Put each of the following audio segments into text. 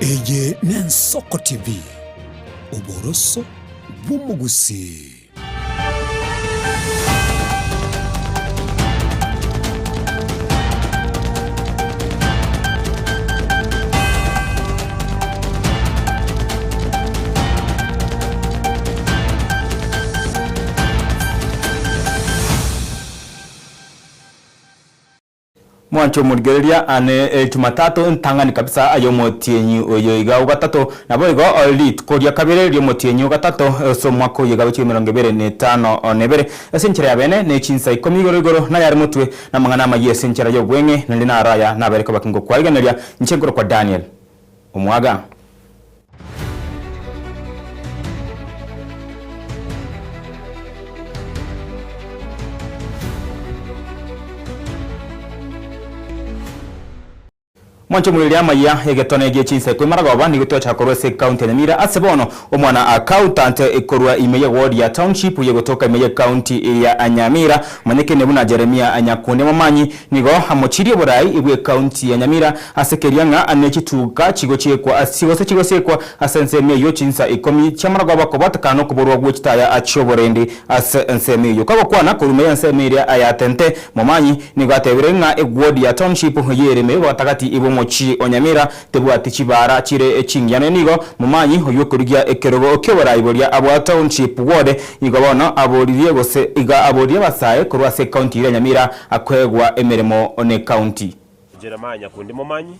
Eye n'Ensoko TV, oboroso bw'omogusii. Mwanche omorigereria ane Jumatatu entang'ani kabisa ay'omotienyi oyo iga ogatato, naboigo rituko ria kabere ri'omotienyi ogatato ase omwaka oyo iga bwe chiemerongo ebere na etano na ebere, ase enchera ya bene ne chinsa ikomi igoro igoro nayare motwe namang'ana amayia ase enchera y'obweng'e, naende naro aya nabere koba kingokwarigeneria inche nkorokwa Daniel Omwaga. Mwanche omoreri amayia egetone gie chinsa ikomi maragoba nigo twachaka korwa ase ekaunti ya Nyamira ase bono omwana accountant korwa ime ye ward ya township ye gotoka ime ye ekaunti ya Nyamira omanyekene buna Jeremia Nyakundi Momanyi Nigo amochirie oborai bw'ekaunti ya Nyamira ase keria ng'a ne chituka chigochiekwa gose chigosiekwa ase ensemo eyio chinsa ikomi chi'amarogoba kobwatekana nokoborwa gwe chitaya chi'oborendi ase ensemo eyio. Kagokwana korwa ime y'ensemo eria ya Tente, Momanyi nigo atebire ng'a eward ya Township y'ereme gatagati bw'omochie o Nyamira tebwati chibaara chire chingiya nonya nigo Momanyi oyio okorigia ekerogo ki'oborai boria bwa Township Ward nigo bono aboririe gose iga aboririe abasae korwa ase ekaunti eria ya Nyamira Akoegwa emeremo n'ekaunti. Jeremiah Nyakundi Momanyi,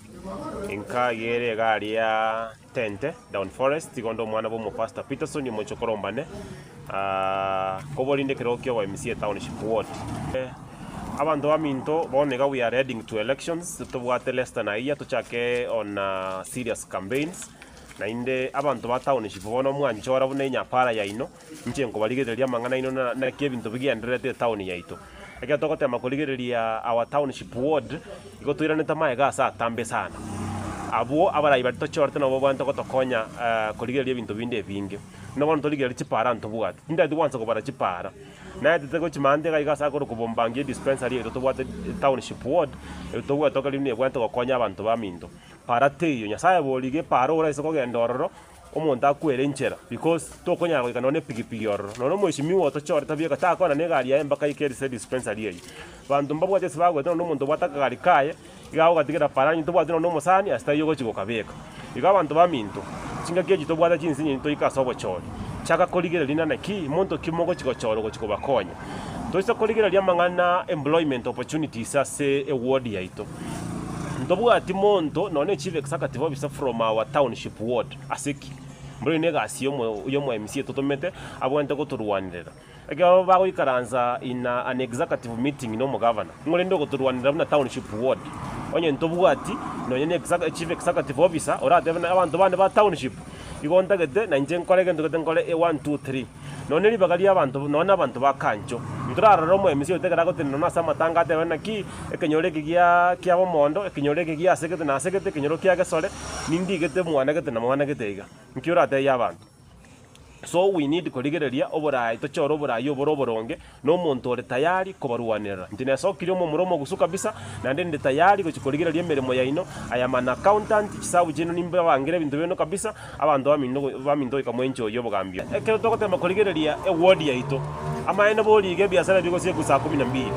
Inkagere iga aria Tente, Down Forest, igo nde omwana bw'omopastor Peterson omochokoro ombane, koborinde ekerogo kia obo MCA Township Ward. Abanto baminto bono iga we are heading to elections, tobwate less than a year tochake on serious campaigns, naende abanto ba township bono mwanchora buna enyapara yaino, Inche nkobarigereria amang'ana aino na naki ebinto bigendererete etaoni yaito. Ekero togotema korigereria our township ward, igo toiranete amaega ase atambe sana. Abwo abarai baria tochorete nabo babwenerete gotokonya korigereria ebinto binde ebinge. Buna bono torigereria chipaara ntobwate, tintageti gwansa kobara chipaara, naetete gochia maate iga iga ase akorokwa Bombangi edispensary yaito tobwate township ward, tobwate tokerire buna ebwenerete gokonya abanto baminto. Paara teiyo, Nyasaye borigia epaara oraise kogenda ororo. Omonto akwere inchera because tokonyara goika nonya ne epigipigi ororo. Nonya omweshimiwa otochorete bieka takona ne egari yaye mpaka aike ase edispensary eywo. Banto mbabwati ase bagoeta nonya omonto obwate akagari kaye, iga agogatigera para onye tobwati nonya omosani ase taiyo ogochi gokabeka. Igo abanto baminto, chingaki echi tobwate chinsinyo toike ase obochori, chaka korigereria ng'a naki, monto ki mogochi gochora ogochi kobakonya. Toise korigereria amang'ana employment opportunities ase eward yaito. Ntobwati monto nonya ne chief executive officer from our township ward ase ki? Mboro ne egasi yomo yomo MC etotomete abwenerete gotorwanerera. Ekero bagoikaransa in a an executive meeting na omogavana, ng'o rende ogotorwanerera buna township ward? Onye ntobwati nonya ne exa chief executive officer oratebe na abanto bande ba township, igo ntagete na inche nkore egento gete nkore one, two, three. Nonya ne ribaga ri'abanto, nonya nabanto ba kancho. Ntorarore omoemisi oito ekero agotenena nonya ase amatanga atebe naki, ekenyoro eke gia kia bomondo, ekenyoro eke giasegete nasegete, ekenyoro kia gesore, nindigete mwana gete na mwana gete iga. Nki oratebie abanto? So we need korigereria oborai, tochore oborai obore oboronge, na omonto ore tayari kobarwanerera. Inche nesokirie omomura omogusu kabisa, naende ninde tayari gochia korigereria emeremo yaino, I am an accountant, chisabu chiaino nimbabangere ebinto biaino kabisa, abanto baminto baminto goika mwenchoyie obogambi obo. Ekero togotema korigereria eward yaito, amaene boriige ebiasara bigosiekwa saa kumi na mbili.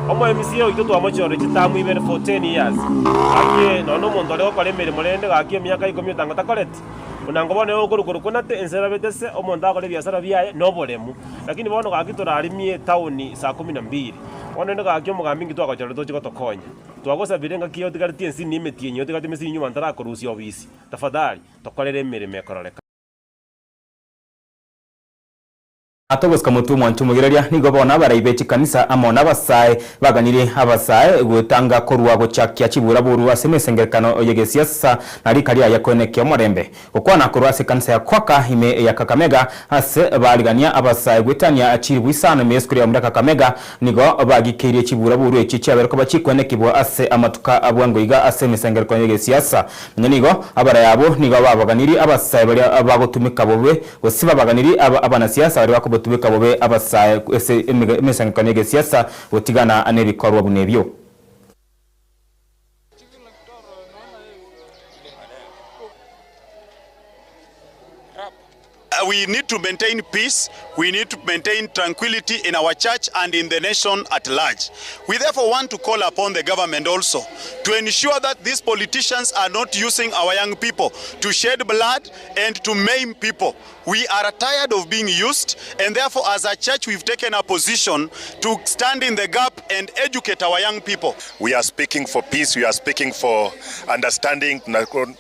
Omo MCA oito twamochorire chitamu ibere for ten years, gaki nonya omonto ore gokora emeremo rende gaki emiaka ikomi otango takoreti. Buna nko bono okorwa korwa konate ense erabete se, omonto agokora ebiasara biaye noboremu. Lakini bono gaki torarimie etown saa kumi na mbili. Bono rende gaki omogambi inki twagochorire toche gotokonya? Twagosabire engaki eye otigaretie ensini emetienyi otigaretie emesini nyuma ntarakorusia obisi, tafadhali tokorere emeremo ekororeka. Atogosika motwe omwancho omogereria, nigo bono abarai be chikanisa amo nabasae baganirie abasae gwetanga korwa gochakia chiburaburu ase emesengerekano y'egesiasa na rika riaye koenekia omorembe. Gokwana korwa ase ekanisa ya Kwaka ime ya Kakamega ase barigania abasae gwetania chiribu isano ime y'esukuru ya Omura Kakamega nigo bagikeirie chiburaburu echio chiabere koba chikoenekibwa ase amatuko a bwango iga ase emesangererekano y'egesiasa. Nonya nigo abarai abwo nigo babaganirie abasae baria bagotumeka bobe Gose babaganirie abanasiasa baria bakobatumeka bobe abasae ase emesangererekano y'egesiasa gotigana nebikorwa buna ebio. We need to maintain peace, we need to maintain tranquility in our church and in the nation at large. We therefore want to call upon the government also to ensure that these politicians are not using our young people to shed blood and to maim people. We are tired of being used and therefore as a church we've taken a position to stand in the gap and educate our young people. We are speaking for peace, we are speaking for understanding,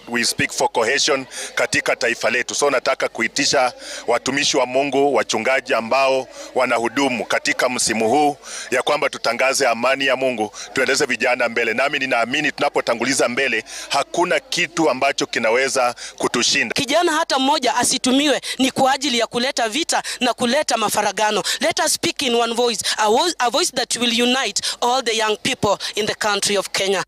we speak for cohesion katika taifa letu. So nataka kuitisha watumishi wa Mungu, wachungaji ambao wanahudumu katika msimu huu ya kwamba tutangaze amani ya Mungu, tuendeleze vijana mbele. Nami ninaamini tunapotanguliza mbele hakuna kitu ambacho kinaweza kutushinda. Kijana hata mmoja asitumiwe ni kwa ajili ya kuleta vita na kuleta mafaragano. Let us speak in one voice, a voice that will unite all the young people in the country of Kenya.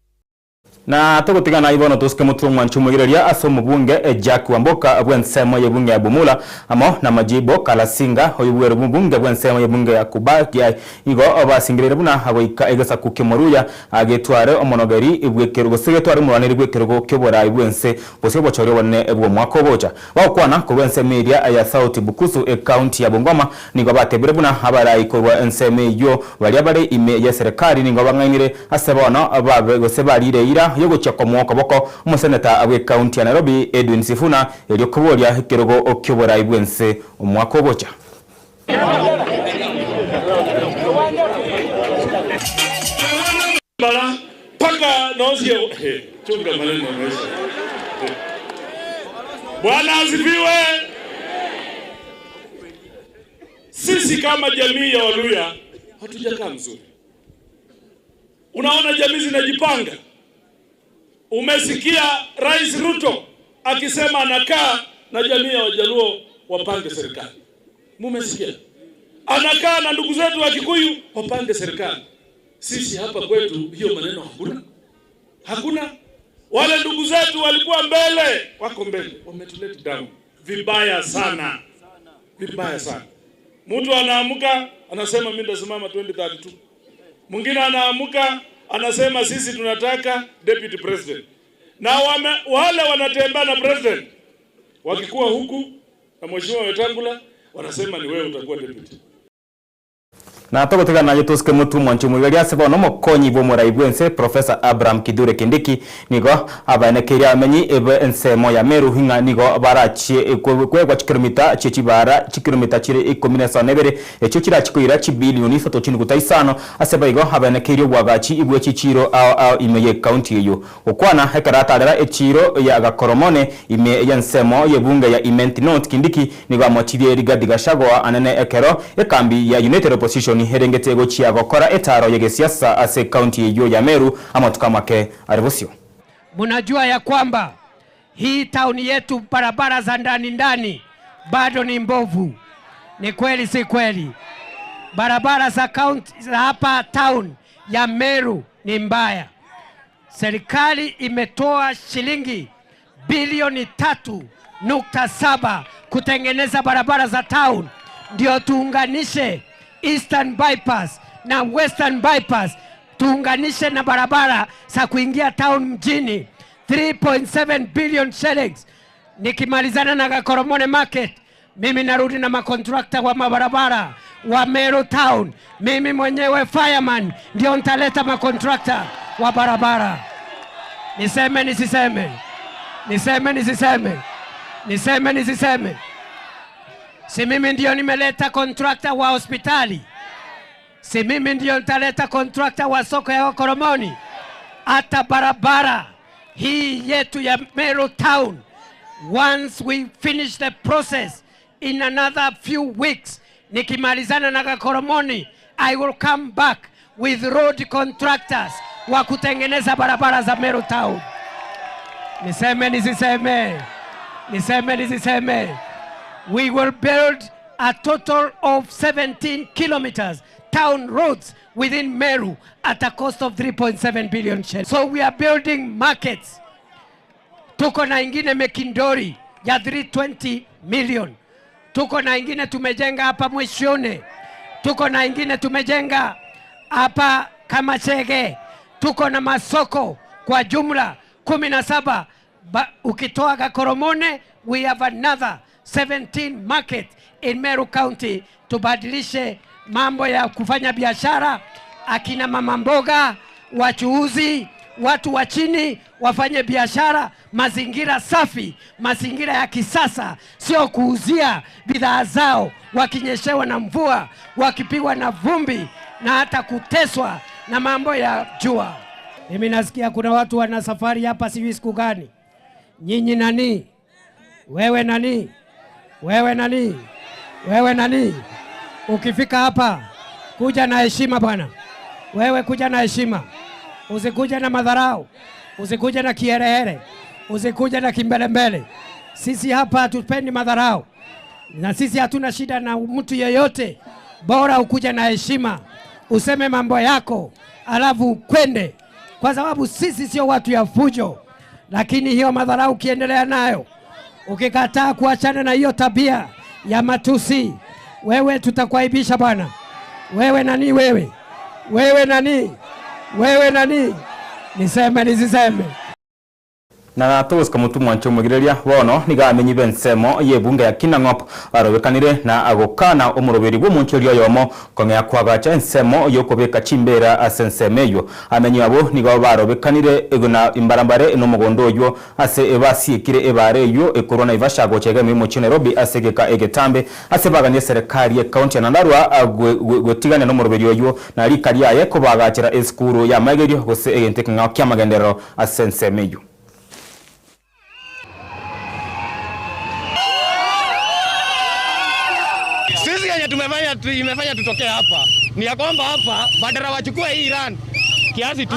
Na togotigana ibono tosike motwe omwancho omoigereria ase omobunge Jack Wamboka bw'ensemo y'ebunge ya Bumula amo na Majibo Kalasinga oyo bwere omobunge bw'ensemo y'ebunge ya Kubakia igo basingereire buna goika egesaku kimoruya agetware omonogeri bw'ekerogo gose getware omorwaneri bw'ekerogo ki'oborai bw'ense gose obochori obonene bw'omwaka ogocha bagokwana korwa ensemo eria ya South Bukusu ecounty ya Bungoma nigo batebire buna abarai korwa ensemo eywo baria bare ime ya serikali nigo bang'ainire ase bono babe gose barire eira yogochia komoa okoboko omoseneta bw'ecounty ya Nairobi Edwin Sifuna erio koboria ekerogo ki'oborai bw'ense omwaka ogocha. Bala paka nosie he, chunga maneno maisha. Bwana asifiwe. Sisi kama jamii ya Waluya hatujakaa mzuri. Unaona jamii zinajipanga. Umesikia Rais Ruto akisema anakaa na jamii ya Wajaluo wapange serikali. Mumesikia? Anakaa na ndugu zetu wa Kikuyu wapange serikali. Sisi hapa kwetu hiyo maneno hakuna. Hakuna. Wale ndugu zetu walikuwa mbele, wako mbele, wametuleta down vibaya sana, vibaya sana. Mtu anaamuka anasema mimi nitasimama 2032. Mwingine anaamuka anasema sisi tunataka deputy president. Na wale wanatembea na president wakikuwa huku na mheshimiwa Wetangula wanasema ni wewe utakuwa deputy. Na togotigana naye tosike motwe omwancho omoiberi ase bono omokonyi bwa omorai bwense Professor Abraham Kithure Kindiki nigo abaenekeire abamenyi ebe ensemo ya Meru ng'a nigo barachie kwegwa chikilomita chie chibara chikilomita chire ikomi na isano na ibere echio chirachi koira chibilioni isato chinuguta isano ase baigo abaenekeire obwagachi ibwe chichiro ao ao ime ye county eyo gokwana ekero atarera echiro ya Gakoromone ime ya ensemo y'ebunge ya Imenti North Kindiki nigo amochirie Rigathi Gachagua anene ekero ekambi ya United Opposition erengete gochia gokora etaro y'egesiasa ase county eyo ya Meru amatuko amake are bosio. Munajua ya kwamba hii town yetu barabara za ndani ndani bado ni mbovu. Ni kweli si kweli? Barabara za county za hapa town ya Meru ni mbaya. Serikali imetoa shilingi bilioni 3.7 kutengeneza barabara za town, ndio tuunganishe Eastern Bypass na Western Bypass, tuunganishe na barabara za kuingia town mjini, 3.7 billion shillings. Nikimalizana na Gakoromone Market, mimi narudi na makontrakta wa mabarabara wa Meru Town. Mimi mwenyewe fireman ndio nitaleta makontrakta wa barabara. Niseme nisiseme? Niseme nisiseme? Niseme nisiseme? Si mimi ndio nimeleta kontrakta wa hospitali? Si mimi ndio nitaleta kontrakta wa soko ya Gakoromoni? Hata barabara hii yetu ya Meru Town, once we finish the process in another few weeks, nikimalizana na Gakoromoni, I will come back with road contractors wa kutengeneza barabara za Meru Town. Niseme nisiseme? Niseme nisiseme? We will build a total of 17 kilometers town roads within Meru at a cost of 3.7 billion shillings. So we are building markets. Tuko na ingine Mekindori ya 320 million. Tuko na ingine tumejenga hapa Mwishone. Tuko na ingine tumejenga hapa Kamachege. Tuko na masoko kwa jumla 17. Ukitoa Gakoromone, we have another 17 market in Meru County, tubadilishe mambo ya kufanya biashara, akina mama mboga, wachuuzi, watu wa chini wafanye biashara, mazingira safi, mazingira ya kisasa, sio kuuzia bidhaa zao wakinyeshewa na mvua, wakipigwa na vumbi na hata kuteswa na mambo ya jua. Mimi nasikia kuna watu wana safari hapa, sijui siku gani. Nyinyi nani? Wewe nani? Wewe nani? Wewe nani? Ukifika hapa kuja na heshima bwana. Wewe kuja na heshima, usikuje na madharau, usikuje na kiherehere, usikuje na kimbelembele. Sisi hapa hatupendi madharau, na sisi hatuna shida na mtu yeyote, bora ukuje na heshima, useme mambo yako alafu kwende, kwa sababu sisi sio watu ya fujo. Lakini hiyo madharau ukiendelea nayo, ukikataa kuachana na hiyo tabia ya matusi, wewe tutakuaibisha bwana. Wewe nani wewe? Wewe nani? Wewe nani? Niseme nisiseme? Na togosika motu mwanche omogireria bono niga amenyi b'ensemo y'ebunge ya Kinang'op barobekanire na agokana omoroberi bw'omonchori oyomo kong'ea kwagacha ensemo y'okobeka chimbera ase ensemo eyo. Amenyi abo nigo barobekanire na imbarambare n'omogondo oywo ase ebasiekire ebare eyo ekorwa Naivasha gocha iga omochie Nairobi ase egeka egetambe ase baganie serikali y'ekaunti ya Nyandarua gwetigania n'omoroberi oywo na rika riaye kobagachera esukuru ya maegerio gose egento ekeng'ao ki'amagenderero ase ensemo eyo. Sisi yenye tumefanya imefanya tutokee hapa ni ya kwamba hapa badala wachukue hii land kiasi tu,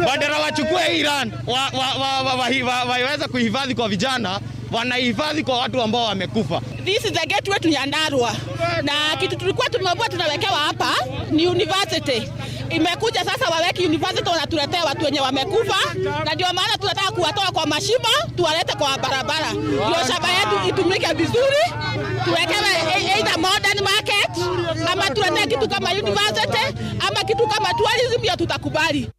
badala wachukue hii land waiweze wa, wa, wa, wa, wa, kuhifadhi kwa vijana, wanahifadhi kwa watu ambao wamekufa. This is the gateway to Nyandarua, na kitu tulikuwa tumeambiwa tunawekewa hapa ni university. Imekuja sasa waweki university, wanatuletea watu wenye wamekufa, na ndio maana tunataka kuwatoa kwa mashimo tuwalete kwa barabara, ndio shamba yetu itumike vizuri, tuwekewe either modern market ama tuletee kitu kama university ama kitu kama tourism, ndio tutakubali.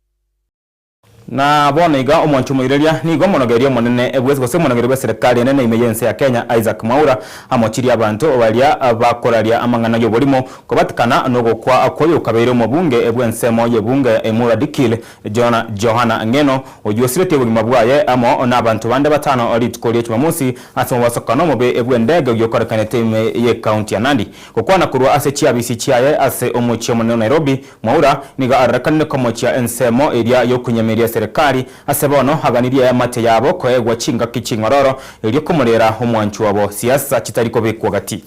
Na bono iga omwancho omoireria nigo omonogeria omonene ebwesi gose omonogeria bwa serikali enene ime y'ense ya Kenya Isaac Mwaura amochirie abanto baria bakoraria amang'ana y'oborimo kobatikana nogokwa koyo kabeire omobunge ebwensemo y'ebunge Emurua Dikirr Jona Johana Ng'eno oywo osiretie obogima bwaye amo na abanto bande batano rituko ria Jumamosi ase omobasokano omobe bw'endege ogiokorekanete ime y'ekaunti ya Nandi. Gokwana korwa ase chiabisi chiaye ase omochie omonene o Nairobi, Mwaura nigo arorekanire komochia ensemo eria y'okonyemeria serikali ase bono aganirie eamate yabo koegwa chingaki ching'ororo erio komorera omwancho obo siasa chitari kobekwa gati.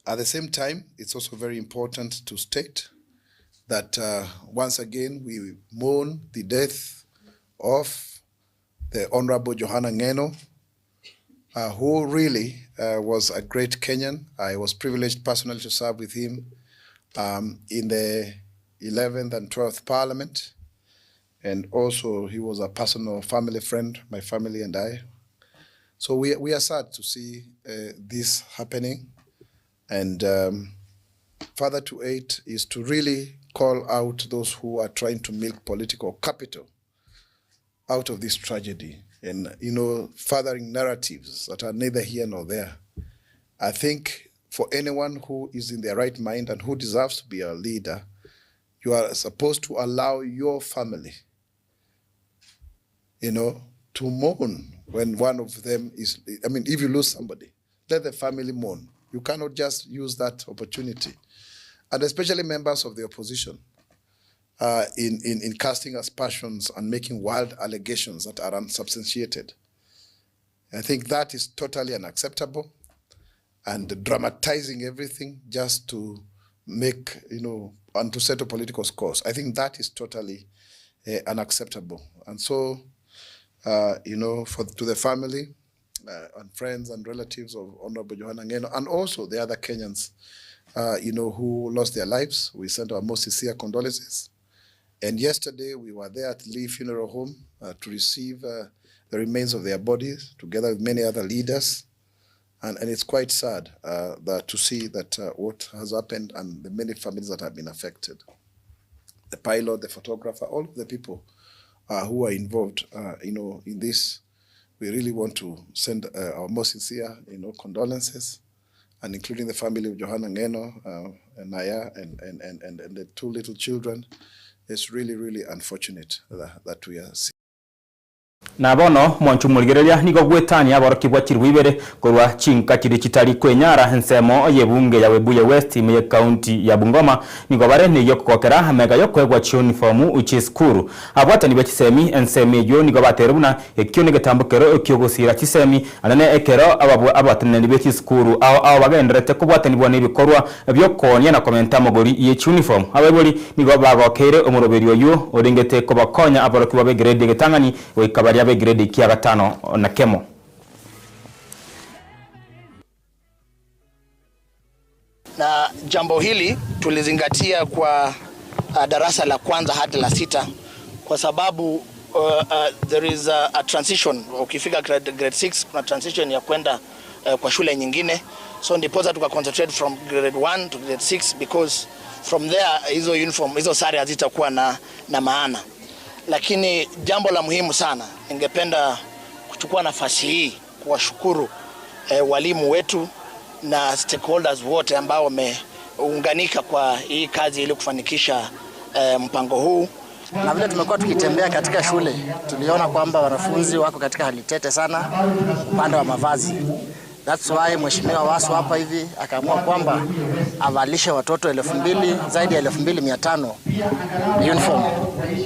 At the same time, it's also very important to state that once again we mourn the death of the Honorable Johana Ng'eno, who really was a great Kenyan. I was privileged personally to serve with him in the 11th and 12th Parliament. And also he was a personal family friend, my family and I. So we are sad to see this happening. And further to it is to really call out those who are trying to milk political capital out of this tragedy and furthering narratives that are neither here nor there. I think for anyone who is in their right mind and who deserves to be a leader, you are supposed to allow your family to mourn when one of them is, I mean, if you lose somebody, let the family mourn. You cannot just use that opportunity. And especially members of the opposition in casting aspersions and making wild allegations that are unsubstantiated. I think that is totally unacceptable, and dramatizing everything just to make, you know, and to settle political scores. I think that is totally unacceptable. And so, to the family and friends and relatives of Honorable Johana Ng'eno, and also the other Kenyans who lost their lives, we send our most sincere condolences. And yesterday we were there at Lee Funeral Home to receive the remains of their bodies, together with many other leaders. And it's quite sad that to see that what has happened and the many families that have been affected. The pilot, the photographer, all of the people who are involved in this We really want to send uh, our most sincere you know, condolences and including the family of Johanna Ngeno, uh, and Naya, and, and, and, and, and the two little children. It's really, really unfortunate that, that we are seeing. Na bono, mwanche omorigereria, nigo gwetania aborokigwa chilifu ibere korwa chinka chiria chitari kwenyara ensemo y'ebunge ya Webuye West ime y'ecounty ya Bungoma nigo bare ney'okogokera amega y'okoegwa chiunifomu chi'esukuru. Abwatani be chisemi ensemo eyio nigo bateire buna ekio negetambokero ki'ogosiira chisemi anene ekero abateneneri be chisukuru ao ao bagendererete kobwatanigwa nebikorwa bi'okoonia na komenta amagori ye chiunifomu. Abaibori nigo bagokeire omoroberi oyio orengete kobakonya aborokigwa b'egredi egetang'ani goika baria b'egredi kia gatano na kemo. Na jambo hili tulizingatia kwa uh, darasa la kwanza hadi la sita kwa sababu uh, uh, there is a, a transition. Ukifika grade, grade 6 kuna transition ya kwenda uh, kwa shule nyingine, so ndiposa tuka concentrate from grade 1 to grade 6 because from there hizo uniform hizo sare hazitakuwa na, na maana. Lakini jambo la muhimu sana, ningependa kuchukua nafasi hii kuwashukuru eh, walimu wetu na stakeholders wote ambao wameunganika kwa hii kazi ili kufanikisha eh, mpango huu. Na vile tumekuwa tukitembea katika shule, tuliona kwamba wanafunzi wako katika hali tete sana upande wa mavazi. That's why Mheshimiwa Wasu hapa hivi akaamua kwamba avalishe watoto 2000 zaidi ya 2500 uniform.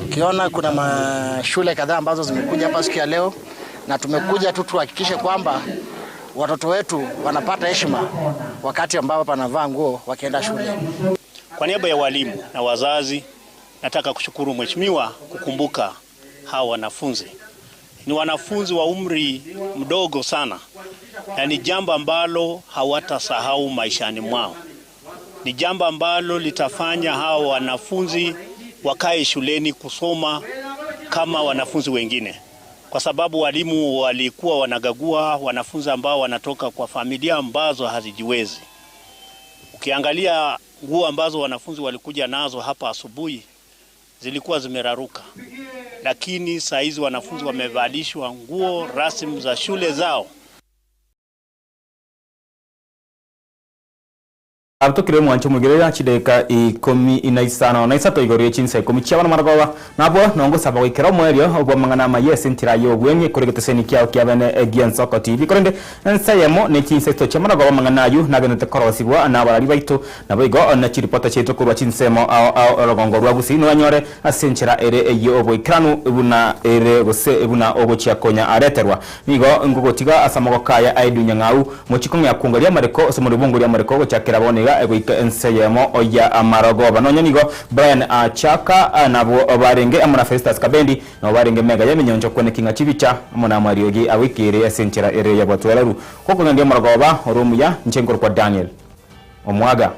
Ukiona kuna mashule kadhaa ambazo zimekuja hapa siku ya leo, na tumekuja tu tuhakikishe kwamba watoto wetu wanapata heshima wakati ambao panavaa nguo wakienda shule. Kwa niaba ya walimu na wazazi, nataka kushukuru mheshimiwa kukumbuka hawa wanafunzi. Ni wanafunzi wa umri mdogo sana, na ni jambo ambalo hawatasahau maishani mwao. Ni jambo ambalo litafanya hawa wanafunzi wakae shuleni kusoma kama wanafunzi wengine, kwa sababu walimu walikuwa wanagagua wanafunzi ambao wanatoka kwa familia ambazo hazijiwezi. Ukiangalia nguo ambazo wanafunzi walikuja nazo hapa asubuhi zilikuwa zimeraruka, lakini saa hizi wanafunzi wamevalishwa nguo rasmi za shule zao. Abutokire omwancho omoigereria chidakika ikomi na isano na isato igoro ye chinsa ikomi chiabana marogoba nabwo nongosaba goikera omoerio bw'amang'ana amaya ase enchera y'obweng'e kore egeteseni kiao kia bene gi'Ensoko TV. Korende ensa eyemo ne chinsa isato chia marogoba amang'ana ayio nagenderete korosigwa nabarari baito naboigo ne chiripota chiaito korwa chinsemo ao ao orogongo rwa Gusii noranyore ase enchera ere ey'oboikeranu buna ere gose buna ogochia konya areterwa. Nigo ngogotiga ase amagoko aya a Edwin Nyang'au, mochie kong'ea kunga ri'amareko ase omorwoti ri'amareko gochakera bono iga goika ense eyemo ya amarogoba. Nonya nigo Brian Achaka nabwo barenge amo na Festus Kabendi nabo barenge mega y'eminyoncho kweneki ng'a chibicha amo namariogi agoikeire ase enchera ere y'obotoereru. Gokong'endia omorogoba ore omuya, inche nkorokwa Daniel Omwaga.